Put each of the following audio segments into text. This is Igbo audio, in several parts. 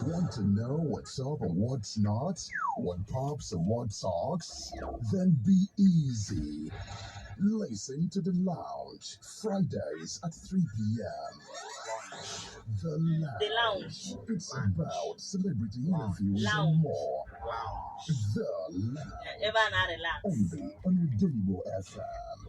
Want to know what's up and what's not? What pops and what socks? Then be easy. Listen to The Lounge, Fridays at 3 p.m. The The Lounge. Lounge. It's about celebrity interviews and Lounge. More. The Lounge. Ebe a na-relax. Only on Udinbo FM.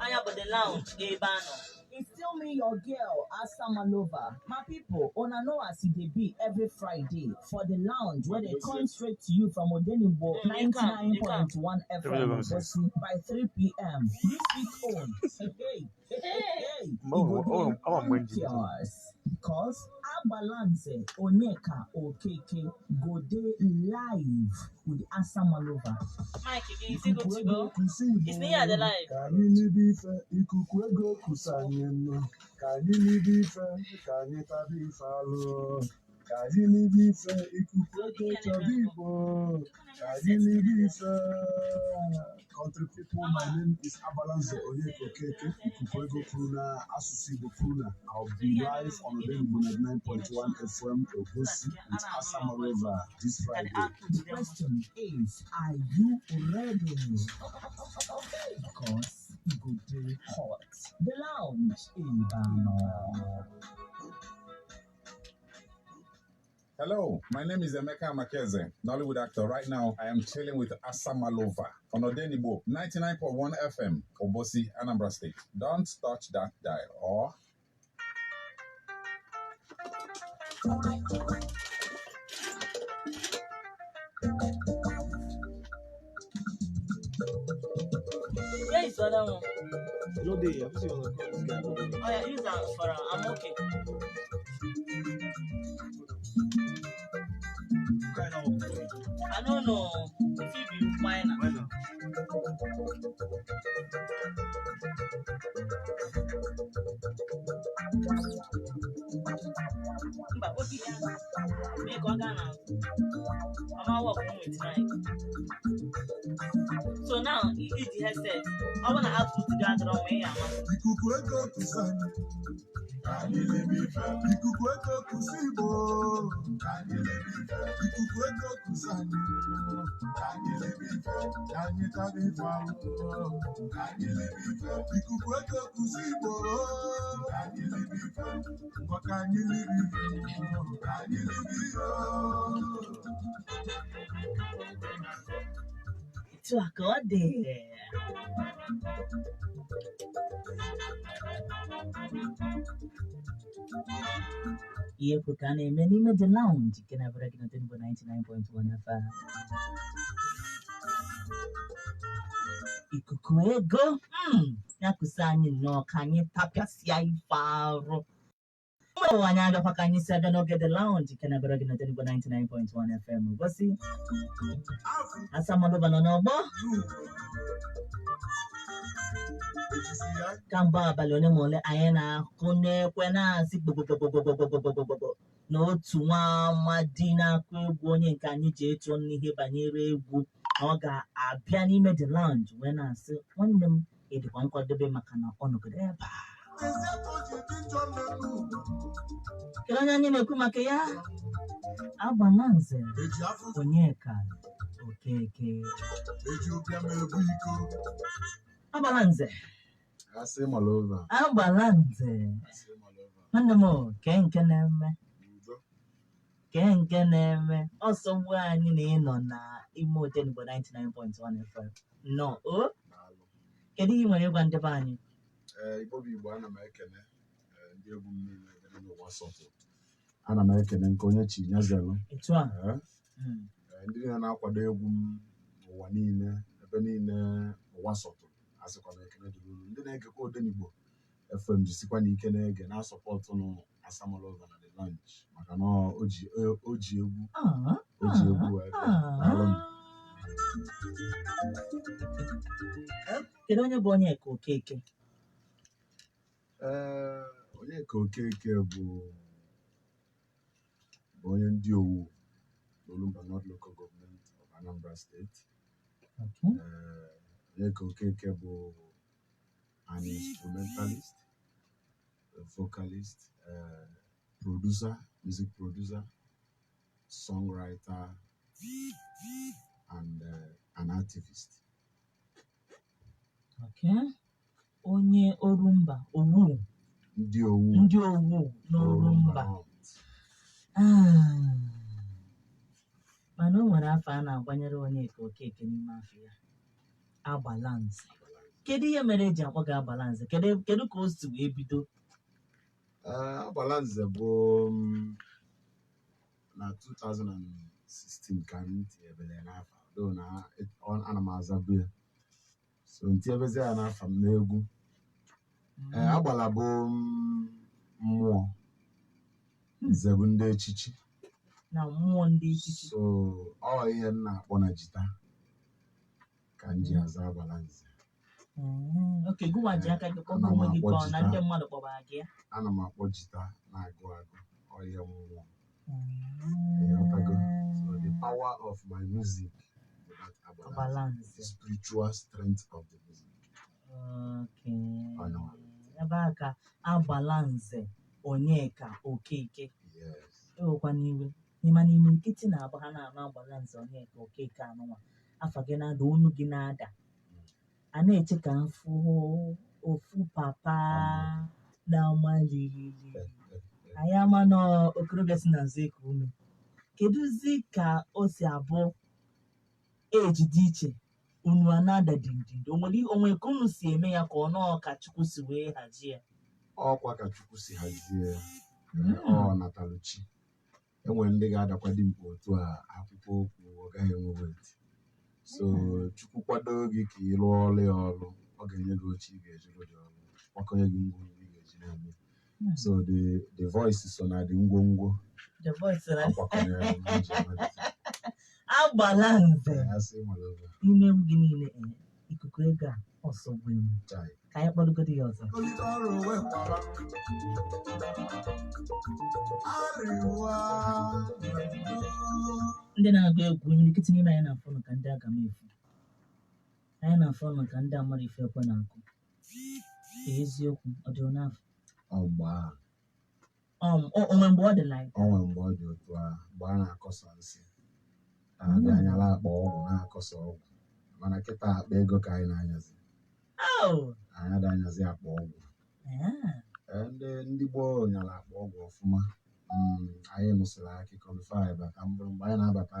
Anya bụ The Lounge ebe a nọ. It's still me, your girl, Asamalova. My people, una know as e dey be every Friday for The Lounge, where they come straight to you from Odenigbo You can, you can. 99.1 FM Obosi by 3 p.m. This week on, hey, hey, hey, e go dey Oh, mgbe nji. chaos because Agbalanze Onyeka Okeke go dey live with Asamalova. Mike gị, is it good to go? Kusi Igbo. It's near the live. Ka anyị libe ife, ikuku ego kusa anyị nụ. Ka anyị libe ife, ka anyị taba ife alụ. Ka anyị libe ife, ikuku ego chọba Igbo. Ka anyị libe ife. Country people, my name is Abalanze Onyeka Okeke, ikuku ego kwuru na asụsụ Igbo kwuru na I'll be live on Odenigbo 99.1 FM Obosi with Asamalova this Ka the Friday. output The dị mma. Question is, are you ready? Because it go dey hot. The Lounge, Ibano. Hello, my name is Emeka Makeze, Nollywood actor. Right now, I am chilling with Asamalova on Odenigbo 99.1 FM, Obosi, Anambra State. Don't touch that dial, or Where is the other one? No dey, I fit say una call this guy. Oh yeah, use am for am. I'm okay. Kind of work for you. I no know. If it be minor. Why not? Mba, obi ya. Mee ka ọ gaa na mama work with mic. So now, iji headset. Ọ bụ na output gị adịrọ mma, ị ga-ama. Ikuku ego kusa anyị. Ka anyị libe ife. Ikuku ego kusa Igbo. Ka anyị libe ife. Ikuku ego kusa anyị. Ka anyị libe ife. Ka anyị taba ife alụ. Ka anyị libe ife. Ikuku ego kusa Igbo. Ka anyị libe ife. Ngwa ka anyị libe ife. Ka anyị libe ife. Etu a ka ọ dị. Ihe kwe ka a na-eme n'ime The Lounge nke na-abịara gị na Odenigbo 99.1 FM. Ikuku ego ya kụsa anyị nnọọ ka anyị tapịasịa ife arụ. Ụmụ anyị abịakwa ka anyị si abịa n'oge The Lounge nke na-abịara gị na Odenigbo 99.1 FM. Gosi Asamalova nọ n'ọgbọ kamgbe abalị ole ma ole anyị na-akụ n'ekwe na-asị gbogbogbogbogbogbogbogbogbogbo na otu nwa amadi na-akụ egwu, onye nke anyị ji etu ọnụ n'ihe banyere egwu, na ọ ga-abịa n'ime The Lounge wee na-asị, nwanne m, ịdịkwa nkwadobe maka na ọ nọgide ebe a. Kedu onye anyị na-ekwu maka ya? Agbalanze Eji afọ Onyeka Okeke. Eji ụbịam ebu iko. Agbalanze. Asamalova. Agbalanze. Asamalova. Nwanne m o, kee nke na-eme? Udo. Kee nke na-eme ọsọ gbuo anyị na ịnọ na ime Odenigbo 99.1 FM nọ o. Daalụ. Kedu ihe ị nwere ịgwa ndị be anyị? Ee, Igbo bụ Igbo, ana m ekene ndị egwu m niile ebe niile ụwa sọtụ. Ana m ekene nke onye chi nyazelu. Etu a. Ee, ndị niile na-akwado egwu m n'ụwa niile, ebe niile ụwa sọtụrụ, asịkwa m ekene dịrị unu. Ndị na-egekwa Odenigbo FM, jisikwa n'ike na-ege na-asọpọtụ nụ Asamalova na The Lounge maka na o ji egwu o ji egwu wee bịa. Daalụ m. Kedu onye bụ Onyeka Okeke? Ee, Onyeka Okeke bụ onye ndị Owu n'Olumba North Local Government of Anambra State. Ee, Onyeka Okeke bụ an instrumentalist, a vocalist, producer, music producer, songwriter, and an activist. Okay. Onye Orumba Owu. Ndị Owu. Ndị Owu n'Orumba. North. Ah. Mana o nwere afọ a na-agbanyere Onyeka Okeke n'ime afọ ya, Agbalanze. Kedu ihe mere eji akpọ gị Agbalanze? Kedu ka o si wee bido? Ee, Agbalanze bụ na 2016 ka m tinyebere ya n'afa, though na ana m azabu ya, so m tinyebezi ya n'afa m n'egwu. Ee, agbala bụ mmụọ, nze bụ ndị echichi. Na mmụọ ndị echichi. So ọ ihe m na-akpọ na jita ka m ji aza Agbalanze. Ok, gụwa ji aka gị kpọba Ana m onwe gị akpọ ka ọ na jita. ndị mmadụ kpọbara gị ya? Ana m akpọ jita na-agụ agụ, ọ ihe mmụọ. Ịghọtago? So the power of my music bụ that Agbalanze. Agbalanze. The spiritual strength of the music. Ọnụwa. Ebe a ka Agbalanze Onyeka Okeke. Yes. Ewekwa n'iwe n'ịma n'ime nkịtị na-abụ ha na-anụ Agbalanze Onyeka Okeke anụnwa, afa gị na-ada, onu gị na-ada, a na-eche ka m fụ ofu papa na-ama lilili. Anyị ama nọ okorobịa si na nzu eku ume. Kedụzi ka o si abụ eji dị iche, unu a na-ada dindin? O nwere onwe ka unu si eme ya, ka ọ nọọ ka Chukwu si wee hazie ya? Ọkwa ka Chukwu si hazie ya. Ọ nataluchi. Enwere ndị ga-adakwa dimkpa otu a, akwụkwọ okwu ọ gaghị enwe weight. So Chukwu kwado gị ka ị rụọ ọrụ ya, ọrụ ọ ga-enye gị oche ị ga-eji rụ dị ọrụ, kwakọnye gị ngwongwo ị ga-eji na-eme. So the voice so na the ngwongwo The voice na akwakọnyere m ji amalite. Agbala nze. Asị nwere oge. N'ime egwu gị niile, ikuku ego a ọsọ gbu m. Chai. Ka anyị kpọrọgodo ya ọzọ. Olite ọrụ wekwara arịwa. Ndị na-agụ egwu, imirikiti n'ime anyị na-afụ nụ ka ndị aga m efu, anyị na-afụ nụ ka ndị amara ife ekwe na-akụ. Eziokwu ọ dị n'afọ? Ọ mgbe ahụ. O nwere mgbe ọ dị like O nwere mgbe ọ dị otu a, mgbe a na-akọsa nsị, na-abịa anyala akpa ọgwụ, na-akọsa ọgwụ, mana kịta akpa ego ka anyị na-anyazi. Oh. Anyị ada anyazi akpa ọgwụ. Ah. Ee, ndị gboo nyara akpa ọgwụ ọfụma. Anyị nụsịrị akụkọ before anyị bata mbụrụ, mgbe anyị na-abata,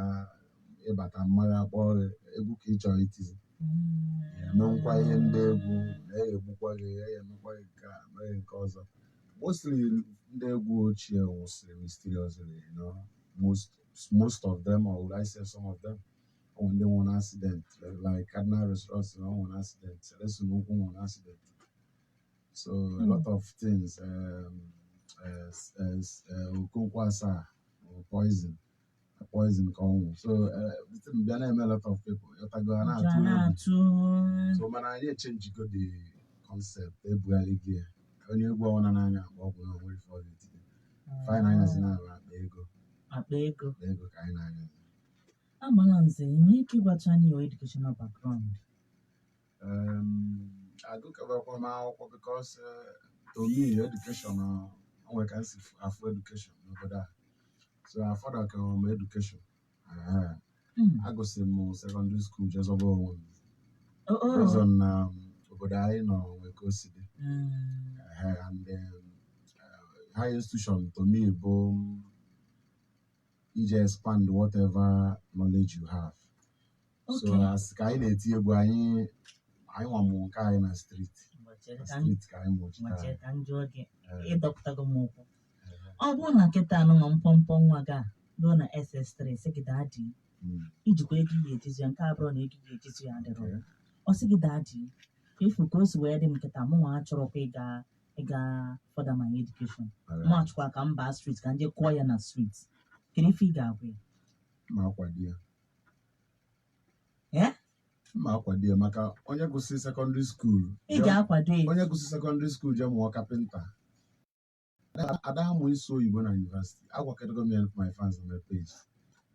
ịbata mmanya akpọ gị, egwu ka ị chọrọ itizi, emenkwa ihe ndị egwu na-egbukwa gị, ya emekwa gị nke a, mee nke ọzọ. Mostly ndị egwu ochie nwụsịrị mysteriously. Most of them, or would I say some of them. Ọ nwere ndị nwụrụ na accident, like Cardinal Restoration ọ nwụrụ na accident, Celestine Ukwu nwụrụ na accident. So a lot of things, Okonkwo Asaa, poison ka ọ nwụ. So the thing bịa na-eme a lot of people, ịghọtago, ha ụjọ na-atụ a egwu. Na-atụ. So mana anyị echenjigo the concept, ebugharị gị ya. Onye egwu ọbụla na-anya akpa ọgwụ na onwere ife ọ ga-etinye fine, anyazi na-abụ akpa ego. Akpa ego. Akpa ego ka anyị na-anyazi. Agbalanze, nwere ike ịgwacha anyị your educational background? Agụkabakwa m akwụkwọ because to me education, o nwere ka m si afụ education n'obodo a, so afọdụ ka m education. Agụsị m secondary school, jezọba onwe m. Oh. Based on na obodo anyị nọ nwee ka o si dị. And higher institution to me bụ ije expand whatever knowledge you have. So as ka anyị na-eti egwu, anyị nwamụ nke anyị na street. Ngwachere Na ka m street ka anyị mụchitara. Ngwachere ka m jụọ gị, ịdọpụtago m okwu. Ọ bụrụ na kịta anụnwa mpọmpọ nwa gị a ruo na SS3 sị gị, "Daddy," ijikwa ego ị ga-ejizu ya, nke a bụrụ na ego ị ga-ejizu ya adịrọ, ọ sị gị, "Daddy, ka efu ka o si wee dị m kịta, mụ nwa achọrọkwa ịga further my education, mụ achọkwa ka m baa street, ka m jee kụọ ya na street," kedu ife ị ga-agwa ya? Ma akwado ya. Eh? Ma akwado ya, maka onye gụsị secondary school Ị ga-akwado ya? Onye gụsị secondary school jee mụọ kapịnta, ada amụ ịsụ oyibo na university. Agwakedogo m ya my fans na my page,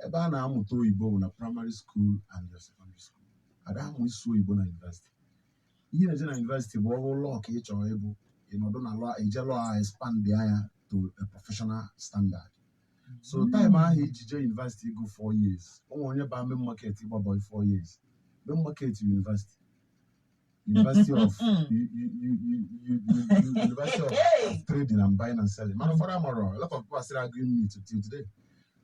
ebe a na-amụta oyibo bụ na primary school and your secondary school. Ada amụ ịsụ oyibo na university. Ihe na-eje na university bụ ọrụ law ka ị chọrọ ịbụ, ịnọdụ na law, ije law a expand anya to to a professional standard. So time ahụ iji jee university go 4 years, o nwere onye ba main market ịgba boy 4 years, main market university, University of you, you, you, you, you, you, University of Trading and Buying and Selling. Mana ụfọdụ amarọ, a lot of people are still arguing me to till today.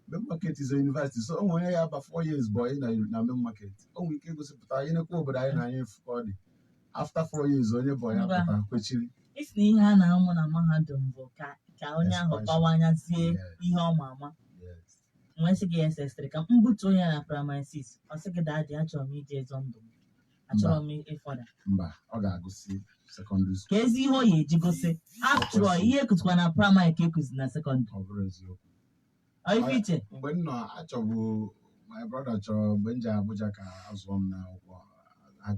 Main market is a university. So o nwere onye ya aba 4 years boy na main market. O nwere ike igosipụta anyị nekwa obodo anyị na anyị efu ka ọ dị. After 4 years, onye boy ya Ngwa. pụta kwechiri. Isi na ihe a na-amụ na mahadum bụ ka onye ahụ Expansion. bawanyezie ihe ọ ma ama. Yes. Nwee sị gị SS3 ka m butuo ya na primary 6, ọ sị gị, "Daddy, achọrọ m ije zọ ndụ m, achọrọ m ịfọda." Mba, ọ ga-agụsị secondary Ka school. ezi ihe ọ ya eji gosi, after all, ihe ekuzikwa na primary ka ekuzi na secondary. Ọ bụrụ eziokwu. Ọ ife iche. Mgbe m nọ achọbụ, my brother chọrọ mgbe m je Abuja ka azụọ m n'akwụkwọ,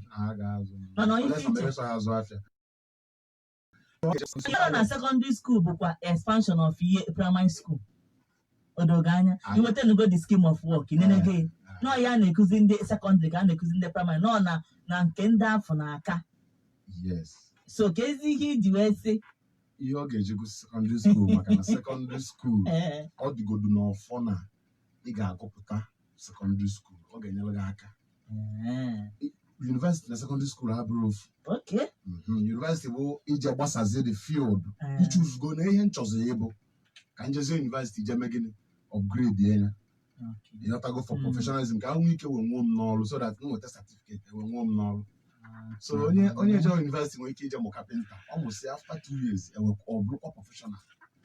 ha ga-azụ m. Mana ife Unless ma iche. meresọ ha azụ afịa. Ihe nọ na secondary school bụkwa expansion of ihe primary school odogo anya. Iwetanugo the scheme of work inenego ya nọọ ya na-ekuzi ndị secondary ka a na-ekuzi ndị primary nọọ na nke ndị afọ na-aka. Yes. So ka ezi ihe iji wee sị Ihe ọ ga-eji gụsị secondary school, maka na secondary school, ọ dịgodu n'ọfọ na ị ga-agụpụta secondary school, ọ ga-enyere gị aka. University na secondary school abụrụ ofu. University bụ ije gbasazie the field. Ichuzugo na ihe nchọzọ ịbụ ka njezie university je mee gịnị? Upgrade ya. Ịghọtago? For professionalism, ka nwee ike wee nwuo m n'ọrụ, so that m nweta certificate, wee nwuo m n'ọrụ. So onye jere university nwere ike ije mụ kapịnta, ọ mụsị after 2 years, ewe ọ bụrụkwa professional.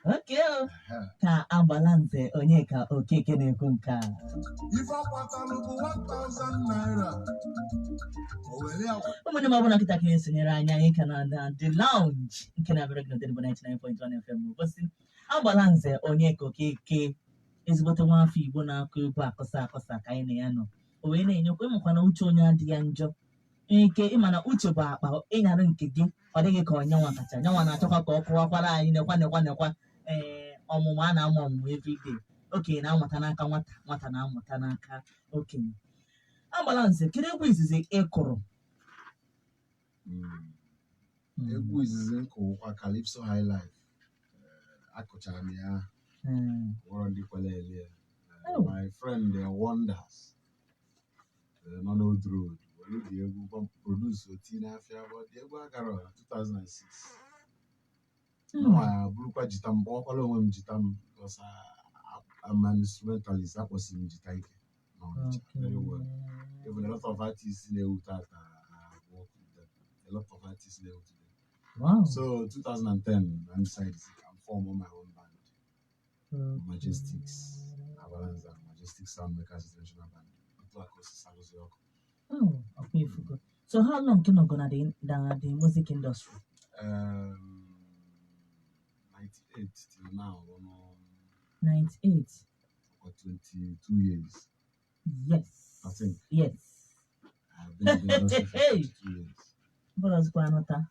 Okay o. Ehe. Ka agbala nze Onyeka Okeke na-ekwu nke a. Ife ọ kpatalụ bụ 1000 naira. O were ya Ụmụnne m, ọbụla kịta ka na-esonyere anyị, anyị ka na The Lounge nke na-abịara gị n'Odenigbo 99.1 FM. Ụbọchị agbala nze Onyeka Okeke, ezigbote nwa afọ Igbo na-akụ egwu akọsa akọsa, ka anyị na ya nọ, o wee na-enyekwa ịmakwa na uche onye adịghị ya njọ nke ịma na uche bụ akpa ịnyara nke gị. Ọ dịghị ka onyenwa kacha nyanwa na-achọkwa ka ọ kụwakwara anyị nekwa nekwa nekwa. Ee, ọmụmụ a na-amụ ọmụmụ everyday. Okenye na-amụta n'aka nwata, nwata na-amụta n'aka okenye. Agbala nze, kedu egwu izizi ị kụrụ? Egwu izizi m kụwụkwa Calypso High Life. Akụchara m ya nwụrọ ndị kwere ele ya. Oh. My friend Wonders nọ n'Old Road were dị egwu produce oti n'afịa, but the egwu agara na 2006. Mwa bụrụkwa jita m, kpọọkwala onwe m jita m, because I'm an instrumentalist. Akpọsiri m jita ike n'Ọnịcha very well. Even a lot of artists na-ewu tata, I work with them. A lot of artists na-ewu today. So 2010, I'm decided I'm form my own band, Majestics Abalanza, Majestic Soundmakers International Band. Otu a ka o si salụzi ọkụ. Oh, ọkwa ifugo. So how long ka ị nọgo na the music industry? 98 till now, 98. for 22 years. Yes. I think. Yes. I've been in the industry for Hey. 22 years. Ịbụrụzikwa anụta.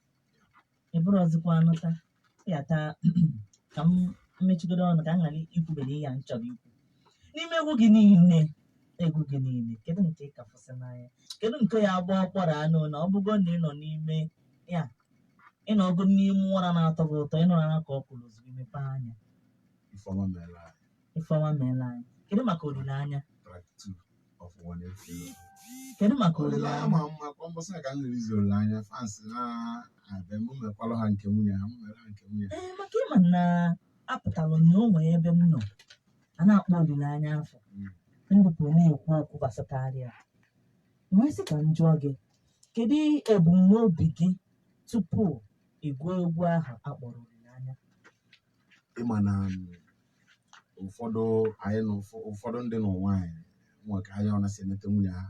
Ịbụrụzikwa anụta. Ya taa ka m mmechigodo ọnụ ka m ghara ikwube na ihe a m chọrọ ikwu. N'ime egwu gị niile, egwu gị niile, kedu nke ị ka fụsị n'anya? Kedu nke ya agba ọkwara anụ na ọ bụgo na ị nọ n'ime ya, ị nọgo n'ime ụra na-atọ gị ụtọ, ị nọrọ na ka ọ kwụrụ ozugbo mepee anya? Ifeọma meela anyị. Ifeọma meela anyị. Kedu maka olileanya? Track 2 of 180. Kedu maka Olileanya olileanya? ma mma kwa mbọsị a ka m release Olileanya, fans na-abịa, m mekwalụ ha nke nwunye ha, m mere ha nke nwunye ha. Ee, maka ịma na apụtalụ na o nwee ebe m nọ a na-akpọ olileanya afọ ndụpụ na-ekwu okwu gbasatara ya, wee sị ka m jụọ gị, kedu ebumnobi gị tupu ị gụọ egwu ahụ akpọrọ Olileanya? Ịma na ụfọdụ anyị na ụfọdụ ndị n'ụwa anyị nwe ka anya ọ na-si enete nwunye ha.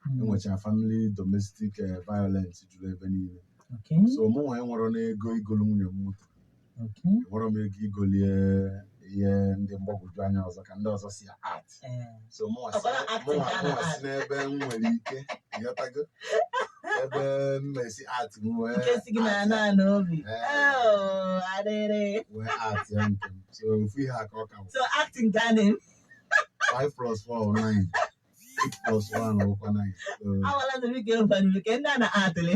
Enwecha family domestic violence juru ebe niile. So mụ nwa enwero n'ego igolu nwunye m moto. Enwero m ego igolie ihe ndị mgbagwoju anya ọzọ ka ndị ọzọ si art. So mụnwa si Ọbara acting mụnwa ka a mụnwa na-act. Si n'ebe m nwere ike, ịghọtago, ebe m na-esi art m wee Nke si gị na art ana ana obi. Ee. Oh, adịrị. Wee art ya nke m. So ofu ihe a ka ọ ka bụ. So acting ka a na-eme. 5 plus 4 9, 8 plus 1 wụkwa 9. So Awala zuru ike ụfọdụ nke ndị a na-atịlị.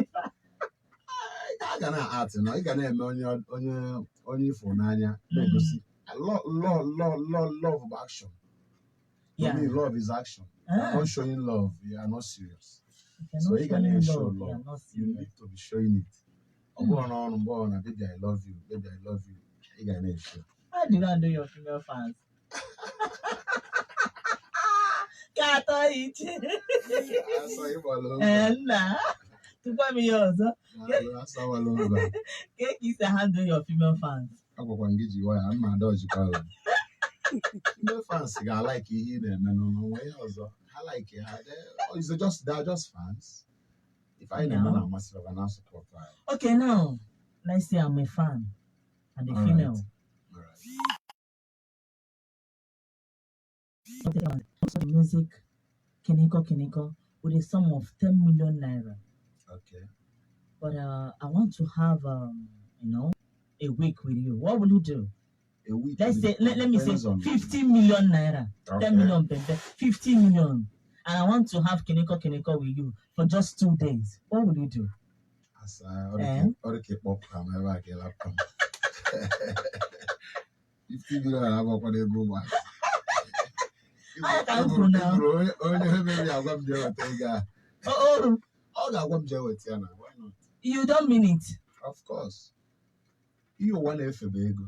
A ga na art na ị ga na-eme onye onye onye ịfụ n'anya na-egosi. Love, love, love, love, love bụ action. To Yeah. me, love is action. If you're Ah, not showing love, you are not serious. if you're So not ị ga showing na-eshow love, you love. are not You serious. need to be showing it. Ọ bụrụ n'ọnụ mgbe ọ na baby I love you, baby I love you, ị ga na-eshow. How do you handle your female fans? Ka atọ iche. Asa ịgbala Ee, over. nna, tụkwa m ihe ọzọ. Asa ịgbala over. Ka ka isi handle your female fans? Agwakwa m gị ji nwayọ, mma adọjikwa o. Ndị fans ga-alike ihe ị na-eme n'ụlọ nwe ihe ọzọ. Ha like ha. They are just fans. If anyị na-eme No. na-amasị ha, na support anyị. Okay, now, let's say I'm a fan and a All right. female. All right. Okay, music, Kiniko Kiniko, with a sum of 10 million naira. Okay. But I want to have, a week with you. What will you do? A week. Let's say, let me say depends on 50 million naira. 10 Okay. million, pepe, 50 million. And I want to have Kiniko Kiniko with you for just 2 days. What will you do? Asa Eh? ọ dị ka ịkpọpụ m ebe a ka ịlapụ m. 50 million abụọkwana ego ụmụazị. Anya ka m kwuru na Ịbụrụ onye meri agwa m jee weta ego a. Oh, Ọ ga-agwa m jee weta ya na why not? you don't mean it. Of course. Ihe ụwa na-efe bụ ego.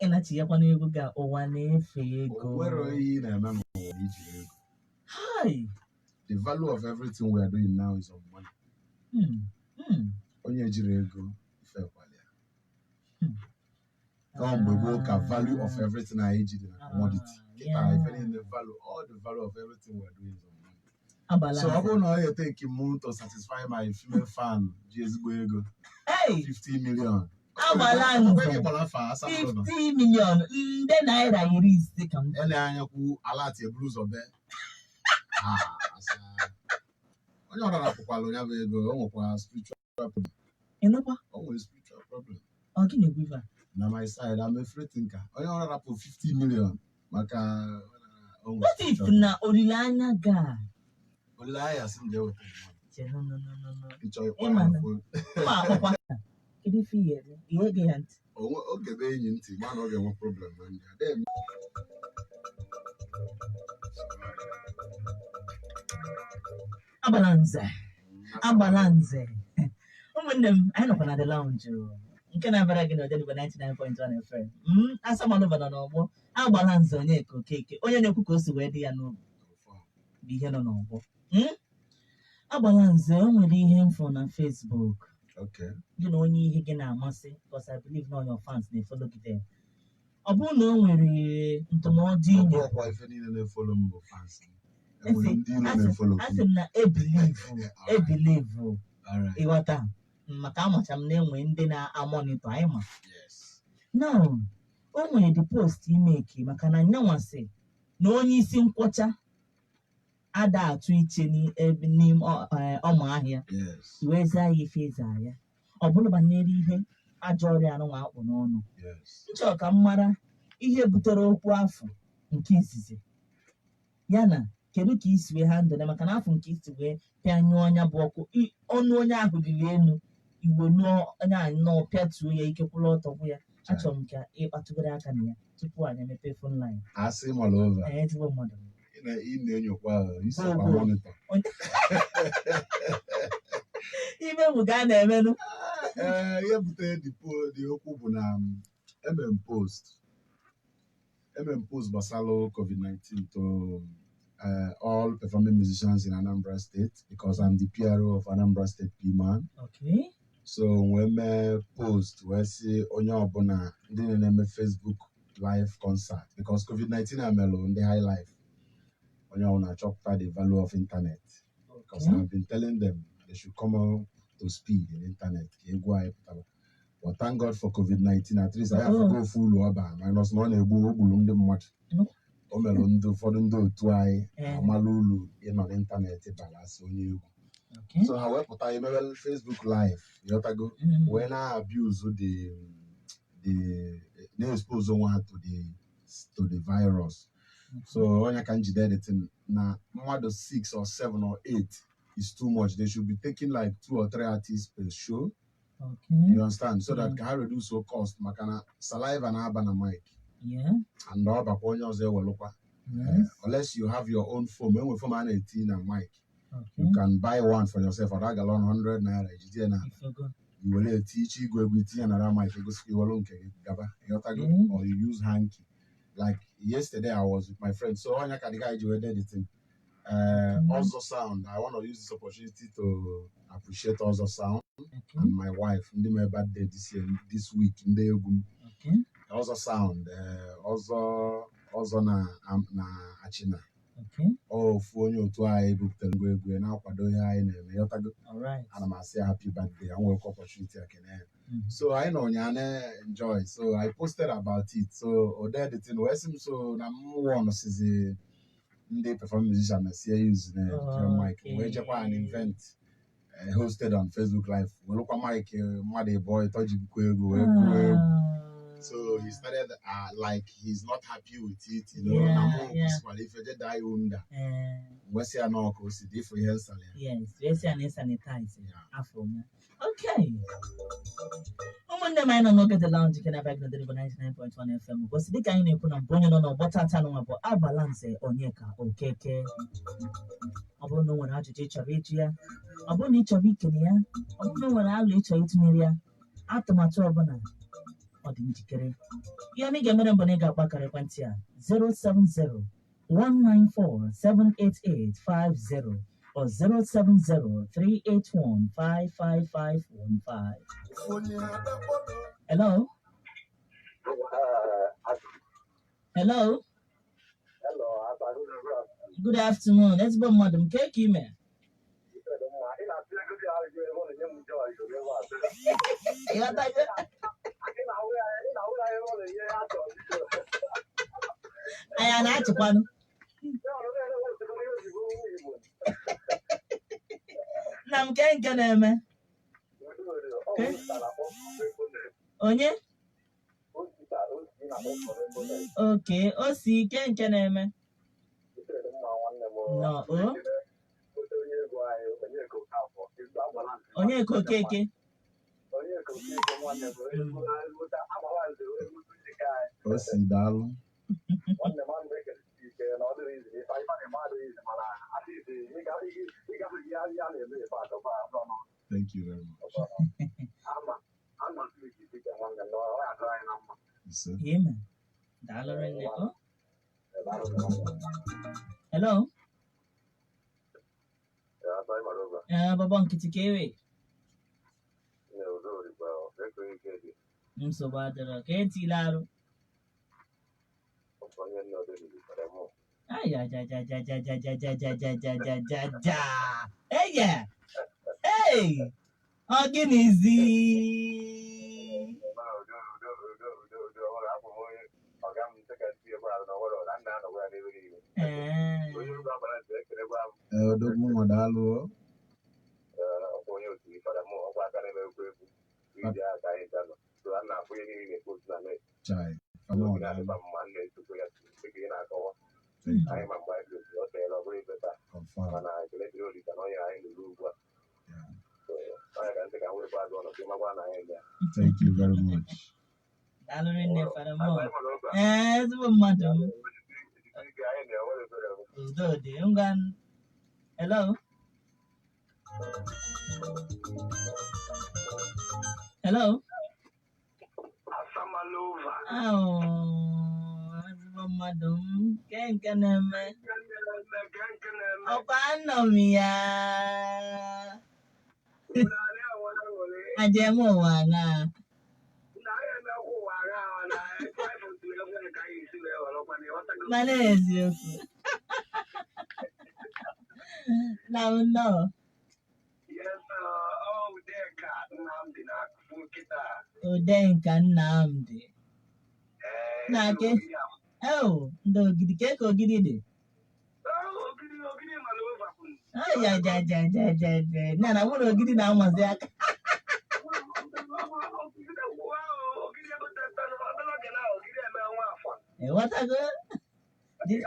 Ị na-achighakwa n'ego ga ụwa na-efe ego. O nwere ihe ị na-eme n'ụwa ma iji ego. Hi. The value of everything we are doing now is on money. Onye jiri ego ife kwalịa. Ọ mgbe gboo ka value of everything anyị ji dị na commodity. Kịta ife niile value, all the value of everything we are doing is on money. Agbala So ọ nze. bụrụ na ọ ga-eteki m to satisfy my female fan ji ezigbo ego Hey, 50 million. agbala Ọkwa nze. ị gbara afa asatọ nọ. 50 million nde naira 50 ka m. Ele anya kwu alert eburu ụzọ bee. Ah, asa. Onye ọra rapụkwala onye bụ ego, o nwekwa spiritual problem. Ị nụkwa? O nwere spiritual problem. Ọ gị na-ekwu ife a? Na my side, I'm a free thinker. Onye ọra rapụ 50 million maka o nwere What if spiritual problem. na olileanya ga Olileanya sị m jee weta the money. Che, no, no, no, no, no. Ị chọọ ịkpọ Ịma ya na phone. mma akpọkwa. Kedu ife ị ga-eme? Ihe gị ya ntị. Oge be enyi ntị ma na ọ ga-enwe problem na ndị a. Dem. Agbala nze. Agbala nze. Ụmụnne m, anyị nọkwa na The Lounge o. Nke na-abịara gị n'Odenigbo 99.1 FM. Asamalụva nọ n'ọgbọ. Agbala nze Onyeka Okeke, onye na-ekwu ka o si wee dị ya n'obi bụ ihe nọ n'ọgbọ. Agbala nze, o nwere ihe mfụ na Facebook. Okay. Gị na onye ihe gị na-amasị, because I believe na all your fans na-efollow gị there. Ọ bụrụ na o nwere ndụmọdụ Ọ inye bụrụkwa ife niile na-efollow m bụ fans m. Enwere Esi ndị iro asị na-efollow asị m na ebelieve ebelieve Alright. ịghọta maka amacha m na enwe ndị na-amonitor anyị ma. Yes. Now, o nwere the post imeki maka na nyanwasị na onye isi nkwọcha ada atụ iche n'ebe n'ime ọma ahịa. Yes. Wee zaa ya ife ịza ya ọ bụrụ banyere ihe ajọ ọrịa anụnwa akpụ n'ọnụ. Yes. M chọrọ ka m mara ihe butere okwu afọ nke izizi ya na kedu ka isi wee handle ya, maka na afọ nke isi wee pịanyụọ ọnya bụ ọkụ ọnụ onye ahụ lili elu iwe nụọ onye ahụ nnọọ pịatuo ya ike kwụrụ ọtọ gwụ ya. Achọrọ m ka ịkpatụgoro aka na ya tupu anyị emepe phone line. Asị mara over. Anyị ezigbo mmadụ. Ị na-enyokwa isokwa Gwoo gwoo. Monitor. Ime bụ ka a na-emenụ. Ee, ihe butere the okwu bụ na eme m post gbasara COVID-19 to all performing musicians in Anambra State because I'm the PRO of Anambra State PMAN. So wee mee post wee sị onye ọbụla ndị na-eme Facebook live concert, because COVID-19 amelụ ndị high life onye ọbụla achọpụta the value of internet, because I've been telling them they should come up to speed in internet ka egwu anyị pụtara. But thank God for COVID-19, at least anyị afụgo ofu ụlọ ọba minus na ọ na-egbu o gburu ndị mmadụ. O mere ndị ụfọdụ ndị otu anyị amala ulu ịnọ n'ịntanetị bara asị onye egwu. So ha wepụta emebe Facebook live, ịghọtago, wee na-abuse the na-expose onwe ha to the virus. So onye ka njide the thing na mmadụ six or seven or eight is too much. They should be taking like two or three artists per show. You understand? So that ka ha reduce so cost maka na saliva na-aba na mic. And ọ bakwa onye ọzọ ewelụkwa. Unless you have your own foam, enwe foam a na-eti na mic. You can buy one for yourself or that galon 100 naira ejide na Ifego. I were eti iche igwe egwu itinye na that mic, egosi iwelu nke gị gaba, ịghọtago? Mm. Or you use hanky. Like yesterday I was with my friend, so onye ka the guy ji wee dee the thing. Ozo Sound, I want to use this opportunity to appreciate Ozo Sound and my wife, ndị mere birthday this year, this week, ndị egwu m. Ozo Sound, Ozo Ozo na Achina. Ofu onye otu anyị buputere ngwa egwu ya na-akwado ihe anyị na-eme, ịghọtago? All right. Ana m asị ya happy birthday. I nwekwa opportunity ekene ya. So anyị nọ ụnyaahụ na-enjoy, so I posted about it, so o dee the thing wee sị m so na m won sizi ndị perform musician na sie use na mic wee jekwa an event hosted on Facebook Live, welụkwa mic mmadụ ịbụọ ịtọ ji bukwa egwu wee gụọ egwu. So he started like he's not happy with it na mụ kwụsịkwara ife je daa iwu nda wee sị ya n'ọkụ o si dị ịfụ ihe nsala ya. Yes, wee sị ya na sanitize Yeah. afọ ya. Okay. Ụmụnne m, anyị nọ n'oge The Lounge nke na-abịa gị n'Odenigbo 99.1 FM. Gosi dịka anyị na-ekwu na mbụ, onye nọ n'ọgbọ tata nwa bụ Agbalanze Onyeka Okeke. Ọ bụrụ na o nwere ajụjụ ị chọrọ ịjụ ya, ọ bụrụ na ị chọrọ ikele ya, ọ bụrụ na o nwere alụ ị chọrọ ịtụnyere ya, atụmatụ ọbụla, ọ dị njikere. Ihe ọma ị ga-emere mbụ na ị ga-akpọ akara ekwentị a: 070 194 78850 or 070 381 55515. Hello? Hello? Hello. Good afternoon. Ezigbo mmadụ m, kee ka ime? Ị na-atụ ego dị ahụ ebe ọ na-enye m joy ebe a. Ịghọtago? Ị na-ahụ ya, ị na-ahụ ya ebe ọ na-enye ya achọ. Anyị a na-achịkwanụ? Ya ọrụ na-ere ihe ozugbo Igbo. Nna m, kee nke na-eme? Onye? Oke o si ike nke na-eme? Nọ o. Onyeka Okeke. O si daalụ. Nwanne m, ana m ekelesi ike na ọ dịrị izi ife anyị na-eme adịghị izi, mana at least ịgafe ihe a na-eme ife atọkwa ọnụ. Thank you very much. Ama ama ike nwanne m na ọ ya adịrị anyị na mma. Ise. Amen. Daalụ rinne o. Hello? Ee, baba nkịtị ka ewe. Nsogbu adịrọ ka etila arụ. Ayajajajajajajajajajaja. Eye! Hey! Ọ gịnịzi? Ee. Ee, odogwu nwa, daalụ o. Chai, fama ọ, daalụ. Thank you. Confirm. Yeah. Thank you very much. Daalụ rinne, Fada Mo. Ee, ezigbo mmadụ m. Udo dị. Ngwa. Hello? Hello? Asamalova. Awụ, ezigbo mmadụ m. Ke nke na-eme? Ọkwa anọ m ya. Ajem ụwa na. Mana eziokwu. Na m nnọọ. Yes, ọ Udeka Nnamdi na-akụfu kịta. Udenka Nnamdi. Ee, Na ke? Ew, ndị Ogidi, ke ka Ogidi dị? Ogidi, Ogidi Malova kwuru. Ajajajajajaja. Na na mụ na Ogidi na-amazi aka. Ogidi oge na Ogidi eme nwa afọ. Ịghọtago?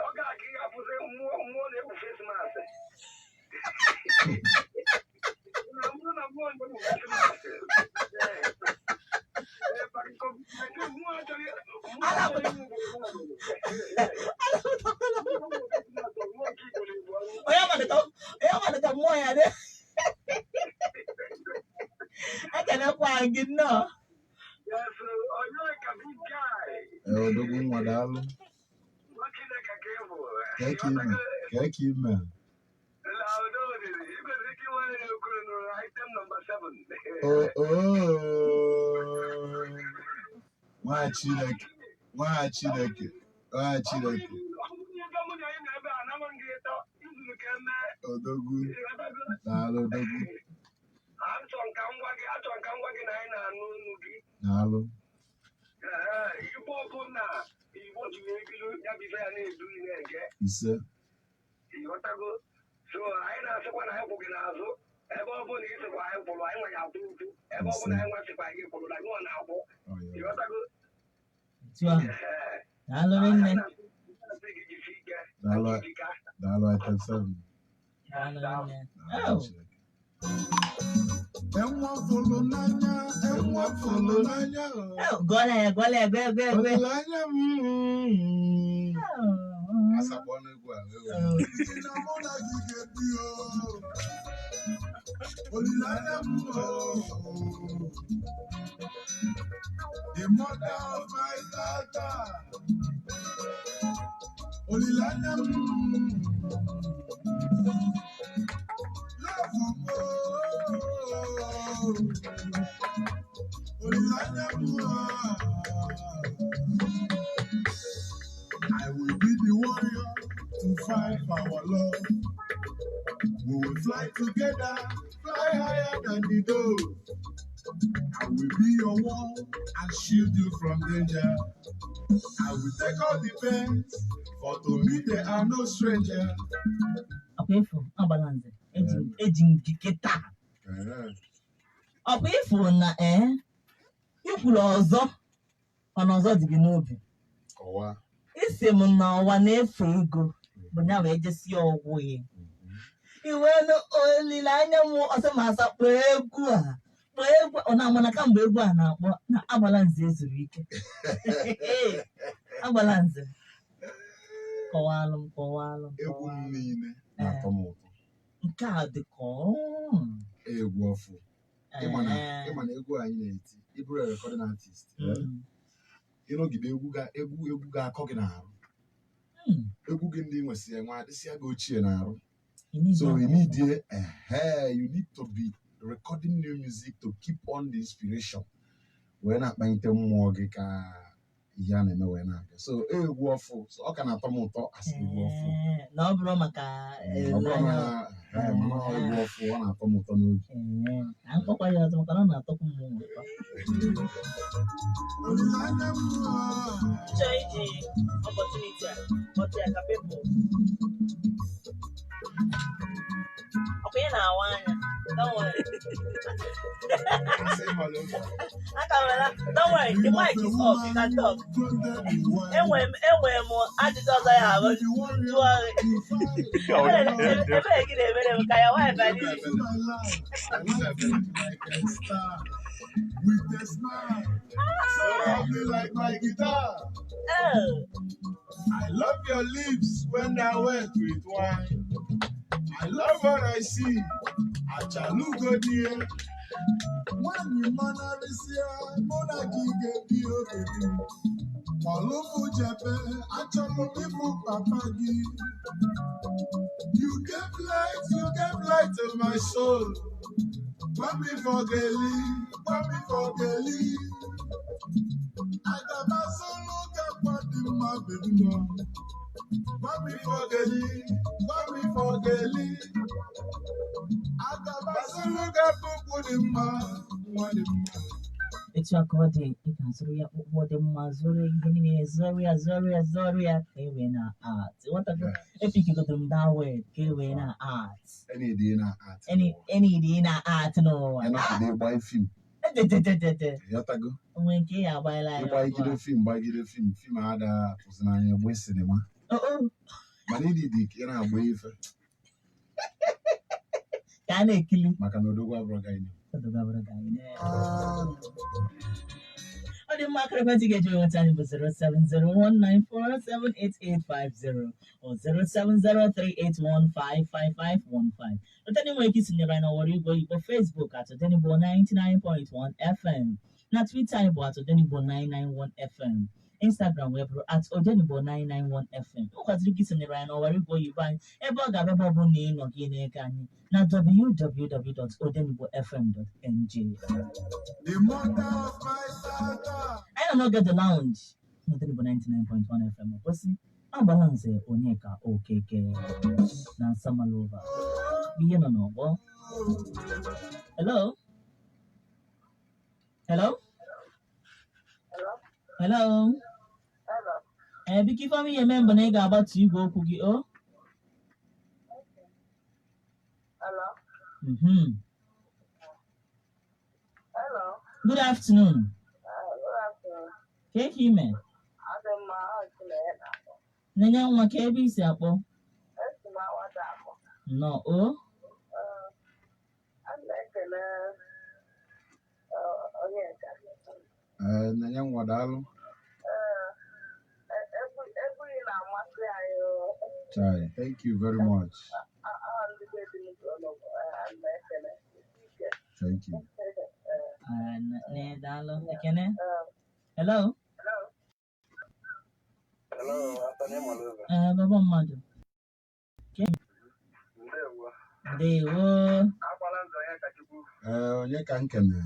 Ọ ga-aka ị ga-afụzi mmụọ mmụọ na-ekpu face mask. Na mmụọ na mmụọ na-ekpu face mask. Ee, mmụọ chọrọ mmụọ chọrọ Big guy. Ee, odogwu nwa, daalụ. Nwa Chineke ka ị bụ. Kee ka ime, kee ka ime. Na udo dịrị. Ị kwesịrị ike inwe onye kwuru nụrụ item number 7. O o nwa Chineke, nwa Chineke, nwa Chineke. Ọ bụrụ na ebe mụ na ị nọ ebe a, anama m gị ịtọ, izuru ka emee. Odogwu, Ịghọtago? daalụ odogwu. Achọ m ka m gwa gị, achọ m ka m gwa gị na anyị na-anụ olu gị. Daalụ. Ee, Igbo ọbụla Igbo ji wee bido ya bụ ife ya na-edu na-eje. Ise. Ịghọtago? So anyị na-asịkwa na anyị kwụ gị n'azụ. Ebe ọ bụla ị sịkwa anyị kwụrụ, anyị nwe ya akwụ ukwu. Ebe ọ bụla anyị nwa sịkwa gị kwụrụ, na gị nwa na-akwụ. Ọ ya. Ịghọtago? Otu ahụ. Ee, Daalụ anyị rinne. na-asị gị jisie ike. Daalụ. Jika. Daalụ, item 7. Daalụ rinne. Daalụ. Oh. Chineke. Enwe fụlụ n'anya, enwe fụlụ n'anya. Oh, gụọla ya, gụọla ya, gụọ, gụọ, gụọ. Olileanya m. Oh. Asakpọ n'egwu a wee were. Oh. N'ihi na mụ na gị ga-ebi o. Olileanya m o. The mother of my daughter. Olileanya m. Love m o. Olileanya m o. I will be the warrior to fight for our love. We will fly together, fly higher than the dove. I will be your wall and shield you from danger. I will take all the pains, for to me they are no stranger. Ọkwa ịfụ agbala nze eji m gị kịta. Ee. Ọkwa ịfụ na ee ikwuru ọzọ, mana ọzọ dị gị n'obi. Kọwaa. Isi m na ọwa na-efe ego bụ ya wee jesi ọgwụ ya iwe olileanya m ọsọ ma asa kpọọ egwu a, kpọọ egwu ọ na-ama na kamgbe egwu a na-akpọ na agbala nze ezuru ike. Agbala nze, kọwalụ m, kọwalụ m. Egwu m Kọwalụ m. niile na-atọ m ụtọ. Nke a dị ka Egwu ọfụ. Ịma na ịma na egwu anyị na-eti, ịbụrụ a recording artist, eh, ịnọgide egwu ga egwu egwu ga-akọ gị n'arụ. Egwu gị ndị nwesịrị enwe adịsịa gị ochie n'arụ. So you need you need to be recording new music to keep on the inspiration wee na-akpalite mmụọ gị ka ihe a na-eme wee na-aga. So egwu ọfụ, so ọ ka na-atọ m ụtọ as egwu ọfụ. Ee, na ọ bụrụ maka Ọ bụrụ na mana ọ egwu ọfụ, ọ na-atọ m ụtọ n'obi. Ee, ka m kpọkwa ya ọzọ maka na ọ na-atọkwu m ụtọ. Olileanya m o. Chọọ iji opportunity a kpọta ya ka people ọkwa ị na-awa anya. Don't worry. Asị ịmala obi. Aka nwere. Don't worry, the mic is off, you can talk. Enwere m ajụjụ ọzọ ya abụ jụọ gị. Ebere gị na-emere m ka ya wife adị. Like a star with a smile, so lovely like my guitar. Oh, I love your lips when they're wet with wine. I love what I see. Achalugo dear. Nwanyị manarịsịa, mụ na gị ga-ebi obi m. Kpọlụ m jebe, achọrọ m ịbụ papa gị. You gave light to my soul. Gwa me for geli, gwa me for geli. Aga m asọlụ gị akwa dị mma, baby m. Gwa me for geli, gwa me for geli. Aga m asọlụ gị akpụkpụ dị mma, nwa dị mma. Etu a ka ọ dị, ị ga-azụrụ ya akpụkpọ dị mma, zụrụ ihe niile, zụrụ ya, zụrụ ya, zụrụ ya ka e wee na art. Ịghọtago? Epikigodo m that word, ka e wee na art. Any day na art. Any day na art n'ụwa. Ịnọgide ịgba film. Edededede. Ịghọtago? Onwe nke ya agbaala ya. Ịgbagide film, gbagide film, film ada pụsị n'anya egbe cinema. Oh, Mana ịdị dị ka ị na-agba ife ka a na-ekili. Maka na odogwu abụrụ gị. Odogwu abụrụ gị anyị. Ọ dị mma, akara ekwentị ga-eji nweta anyị bụ 07019478850 or 07038155515. Oteni nwere ike isonyere anyị n'ọwara igwe Igbo Facebook at Odenigbo 99.1 FM. Na Twitter anyị bụ @Odenigbo991FM, Instagram wee bụrụ @Odenigbo991FM. Ụkwaziri gị sonyere anyị n'ọwara igwe oyibo anyị ebe ọ ga-abịa ebe ọ bụla ị nọ gị na-ege anyị na www.odenigbo.fm.ng. The mother of my Satan. Anyị nọ n'oge The Lounge n'Odenigbo 99.1 FM Obosi. Agbalanze Onyeka Okeke na Nsamalova bụ ihe nọ n'ọgbọ. Hello? Hello? Hello? Ee, biko ifeọma ihe eme mbụ na ị ga-agbatu igwe okwu gị o. Hello. Mhm. Hello. Good afternoon. Good afternoon. Ka ka ime? Adị mma, ọ Chinenye na-akpọ. Nenye nwa ka ebe isi akpọ? Esi m Awada akpọ. Nnọọ o. A na-ekele Onyeka. Ee, Nenye nwa, daalụ. Ee, egwu ị na-amasị anyị o. Chai, thank you very much. Ọ ndị be dị m ụlọ, a na-ekele. Ike. Thank you. Ah, ne daalụ. Ekene. Ee, Hello? hello. Hello, Anthony Malova. Ee, baba mmadụ. Ndewo. Ndewo. Agbala nzọ onye kachukwu. Ee, onye ka nkene?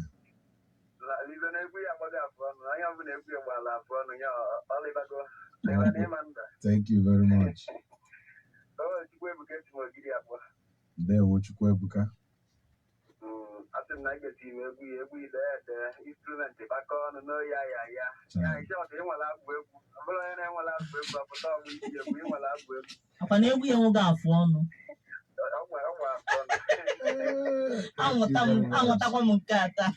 Libe na egwu ya agbaghị afụ ọnụ. Onye ọbụla egwu ya gbala afụ ọnụ ya ọlịbago. Libe na ịma nda. Thank you very much. O Chukwu Ebuka esi m Ogidi akpọ. Ndewo, Chukwuebuka. Asị m na egesi m egwu ya egwu ide ede instrument gbakọ ọnụ n'oyi ya ya ya. Ya Chai. isi ọtụ ịnwere abụ egwu. Ọ bụrụ onye na-enwere abụ egwu apụta ọgbụ isi egwu ịnwere abụ egwu. Akwa na egwu ya enweghị afụ ọnụ. Ọ nwere afụ ọnụ. Anwụta m anwụtakwa m nke a taa.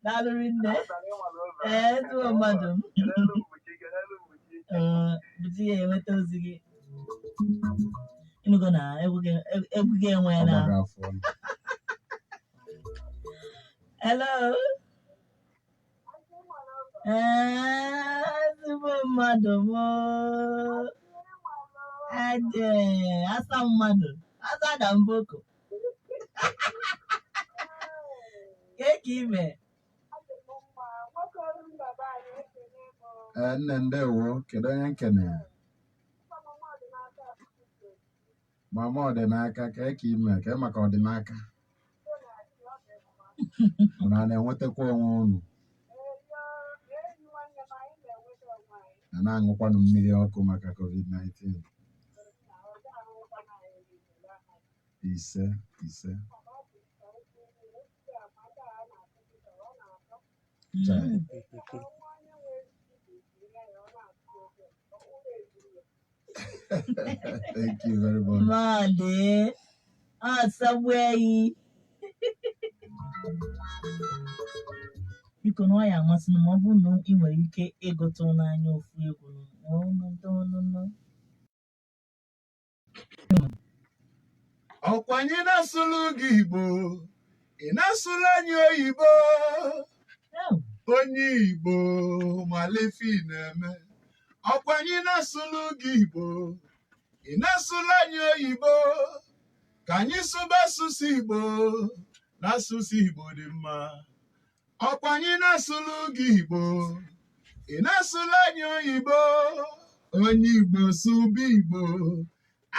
Daalụ rinne. Anthony Malova. Ee, ezigbo mmadụ m. Kelelu Mbuchi, kelelu Mbuchi. Ee, Buchi ya enweta ozi gị. Ịnụgo na egwu gị enweela. Ọ gbago afọ ọnụ. Hello. Ee, ezigbo mmadụ m. Ade, asa mmadụ. Asa da mboko. Kee ka ime? Nwoke ọrụ mba be anyị ekele m. Ee, nne, ndewo. Kedu onye nkene? Mama Ọdịnaka, ka ka ime ka maka Ọdịnaka. Unu a na-enwetakwa onwe unu? Na na-aṅụkwanụ mmiri ọkụ maka COVID-19. Ise, ise. Chai. Thank you very much. Mmadụ asagbu eyi. Biko na ọ ya amasị m ma ọ bụrụ na ị nwere ike ịgụta n'anya ofu egwu nụ. Ọkwa anyị na-asụlụ gị Igbo, ị na-asụlụ anyị oyibo. Oh, Onye Igbo malifi na-eme. Ọkwa anyị na-asụlụ gị Igbo, ị na-asụlụ anyị oyibo. Ka anyị sụba asụsụ Igbo, na asụsụ Igbo dị mma. Ọkwa anyị na-asụlụ gị Igbo, ị na-asụlụ anyị oyibo. Onye Igbo sụba Igbo,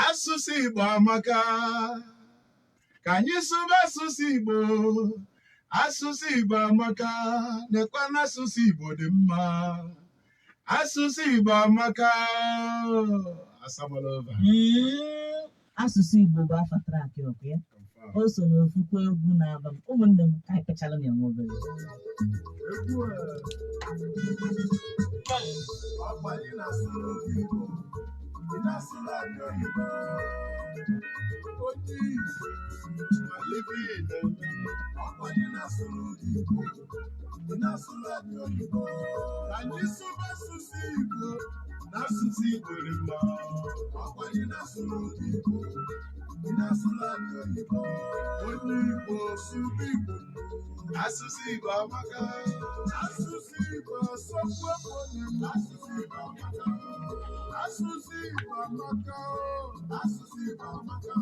asụsụ Igbo amaka. Ka anyị sụba asụsụ Igbo, asụsụ Igbo amaka. Nekwa na asụsụ Igbo dị mma. Asụsụ Igbo amaka. Asamalova. Asụsụ Igbo bụ afa trackị ọkụ ya. O so n'ofukwu egwu na-aba m. Ụmụnne m, ka anyị kpechalụ na enwe obere. Egwu a. Ọkwa anyị na-asụrụ gị Igbo, ị na-asụrụ anyị oyibo. Onye Igbo malifi na-eme. Ọkwa anyị na-asụrụ gị Igbo, ị na-asụrụ anyị oyibo. Ka anyị sụba asụsụ Igbo, na asụsụ Igbo dị mma. Ọkwa anyị na-asụrụ gị Igbo, ị na-asụrụ anyị oyibo. Onye Igbo sụba Igbo, asụsụ Igbo amaka. Asụsụ Igbo asọgbu onye m. Asụsụ Igbo amaka. Asụsụ Igbo amaka. Asụsụ Igbo amaka.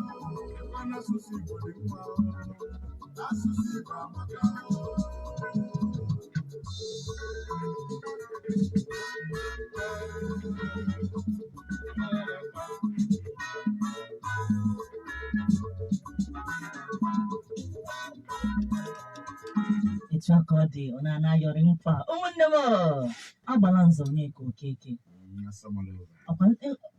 Ịma na asụsụ Igbo dị mma. Asụsụ Igbo amaka. Etu a ka ọ dị, ọ na-ana ayọrị nkwa. Ụmụnne m, agbala nzọ Onyeka Okeke. Asamalova.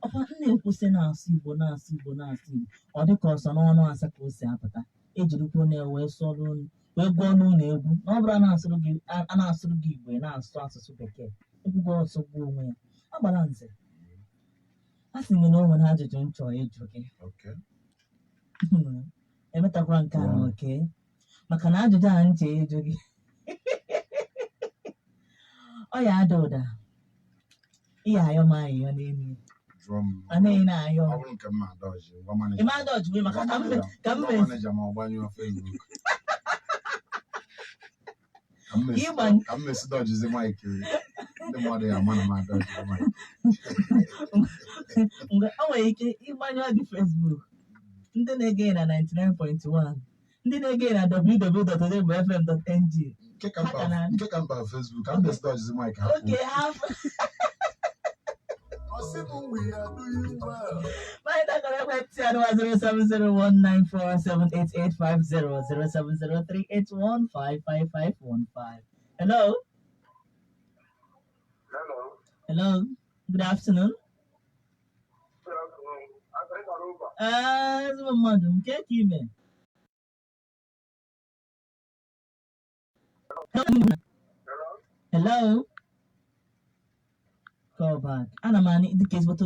Ọkwa nna ekwusị na-asụ Igbo, na-asụ Igbo, na-asụ Igbo, ọ dị ka ọsọ n'ọnụ asa ka o si apụta. Ejirikwa na wee sụọrọ unu, wee gụọ n'ụlọ egwu na ọ bụrụ a na-asụrụ gị Igbo, ị na-asụ asụsụ Bekee, egwu gị ọsọ gbuo onwe ya. Agbala nze, a sị gị na o nwere ajụjụ m chọrọ ịjụ gị. Okay. Emetakwa nke a na oke maka na ajụjụ a nche ịjụ gị, ọ ya ada ụda, ihe ayọ m ayịyọ n'elu ya. Jụọ m. Anaghị na-ayọ Ọ m. bụrụ nke m ma dọji, ngwa manager. Ị ma dọji wee maka ka m Ngwa mee manager ma ọ gbanyụọ Facebook. Ka m mesi- Ka m mesi dọjizi mic, ndị mmadụ ya ama na m adọji mic. Mgbe o nwere ike ịgbanyụ gị Facebook, ndị na-ege na 99.1, ndị na-ege na www.odebufm.ng. Nke ka mkpa Ha ka na- nke ka mkpa Facebook, ka m mesi dọjizi mic hapụ. Oke hafụ. Osimu, we are doing well. Anyị dakọrọ ekwentị a nụwa 07019478850, 07038155515. Hello. Hello. Hello, good afternoon. Good afternoon. Asari Maruba. Ee, ezigbo mmadụ, nke ka ime? Hello. Hello. Call back. Ana m anị dịka ezigbote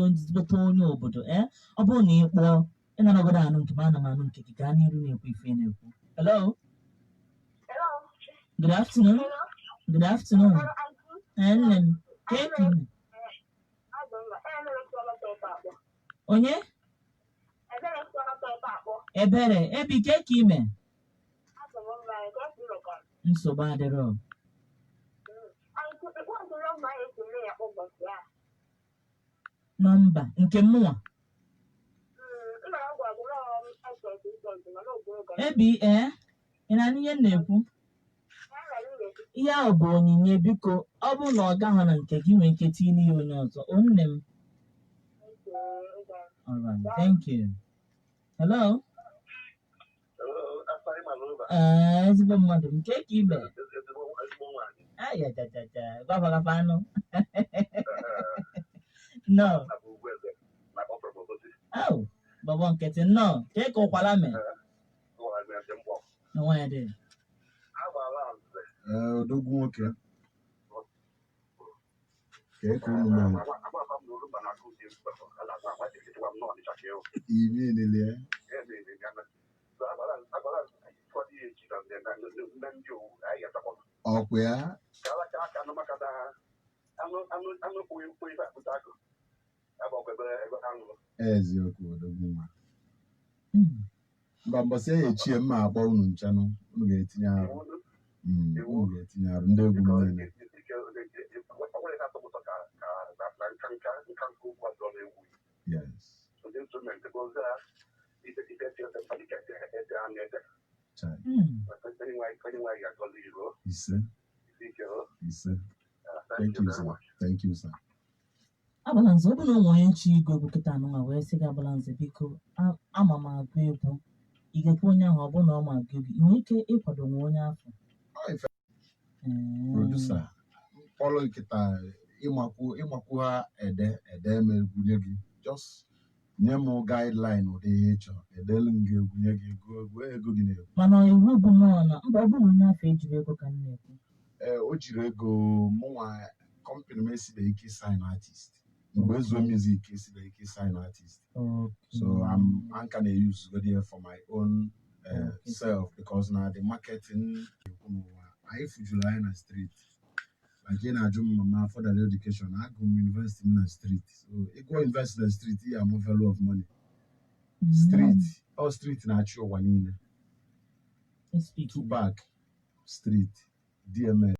onye obodo, ee, ọ bụrụ na ị kpọọ, ị na-anọgodo anụ nke m, ana m anụ nke gị. Gaa n'iru na-ekwu ife ị na-ekwu. Hello. Hello. Good afternoon. Hello. Good afternoon. Hello, auntie. Ee, nne m, ka eke ime? Azụ mma. Ebere si ọlọta ebe akpọ. Onye? Ebere si ọlọta ebe akpọ. Ebere ebi, ka eke ime? Azụ m mma, ka ọ si rụkọ. Nsogbu adịrọ. Auntie, ịkpọ ndụrọ mma esi nne ya ụbọchị a. Nọmba nke mụnwa? Nna ya gwara gị nọọ esọs ịsọs mana ogologo. Ebi, ee, ị na-anụ ihe m na-ekwu? Ihe ahụ bụ onyinye. Biko, ọ bụrụ na ọ gaghị na nke gị, nwere ike tinye ya onye ọzọ. O nne m. Alright, thank you. Hello. Hello, Asari Maruba. Ee, ezigbo mmadụ, nke ka ime? Ezigbo ezigbo nwaanyị. Ayajajaja, gwafa anụ no. Na bụ ugwu eze na akpọ from Obosi. Au, gbọgbọ nkịtị, nnọọ, ka ka ụkwala mee? Nwaanyị dị mgbọ. Na nwaanyị dị. Agbala nze. Ee, odogwu nwoke. Ka eke unu mere. Agbaba m n'olu mba na akụ dị mkpa. Ala agba agba dịkwa m n'Ọnịcha ka ewu. Imi niile. Ya mere ya na. So agbala nze ụfọdụ ihe eji na ndị na ndị owu anyị ga-atakwa. Ọkwa ya. Ka alaka aka anụ maka na anụ anụ anụ kpụ kpụ ife akpụta akụ. Ebe ọkwa ebe ebe ha nwụrụ. Eziokwu, odogwu nwa. Mba, mbọsị ya echie mma akpọ unu nchanụ, unu ga-etinye arụ. Unu ga-etinye arụ ndị egwu m niile. Ọ nwere ihe atọ m ụtọ ka na nka nka nka nke okwu adọ na-egwu. Yes. Ụdị instrument gozi a ife ife ete ete ete ete a na-ete. Chai. Onye nwaanyị ga-agọzi iro. Ise. Isi ike o. Ise. Thank Thank you you, very sir. much. Thank you, sir. Agbala nze, ọ bụ na ụmụ onye nche igwe egwu kịta anụnwa wee sị gị, "Agbala nze, biko, ama m agụ egwu," ị ga-ekwe onye ahụ? Ọ bụrụ na ọ ma agụ egwu, ị nwere ike ịkwado nwe onye afọ? Ọ ife producer mkpọrọ nkịta ịmakwu ha ede ede m egwu nye gị. Just nye m guideline ụdị ihe ị chọrọ, edelu m gị egwu nye gị ego ego ego gị na-egwu. Mana iwu bụ nọọ na mba, ọ bụrụ na onye afọ ejiri ego ka m na-ekwu. Ee, o jiri ego. Mụnwa company m esibeghị ike sign artist mgbe ezuo music esibeghị ike sign artist. So I'm kind of use go there for my own self because na the marketing ekwu n'ụwa anyị fujuru anyị na street. Like ị na-ajụ m mama further education, agụ m university m na street. So ịgụọ university na street, ị ama value of money. Street, all street na-achị ụwa niile. Speak. Tupac street, DMX.